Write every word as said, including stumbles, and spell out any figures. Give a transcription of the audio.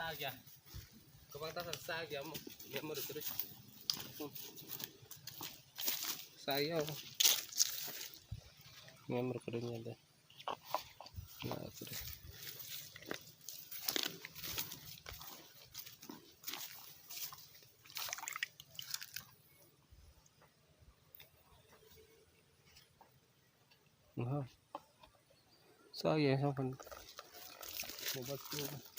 Kwbang ta sa ya mo, ya mo rwkhe. Sa ya. Member kwrwngya de. Na kwrwi. Aha. Sa ya sa kan. Obat tu.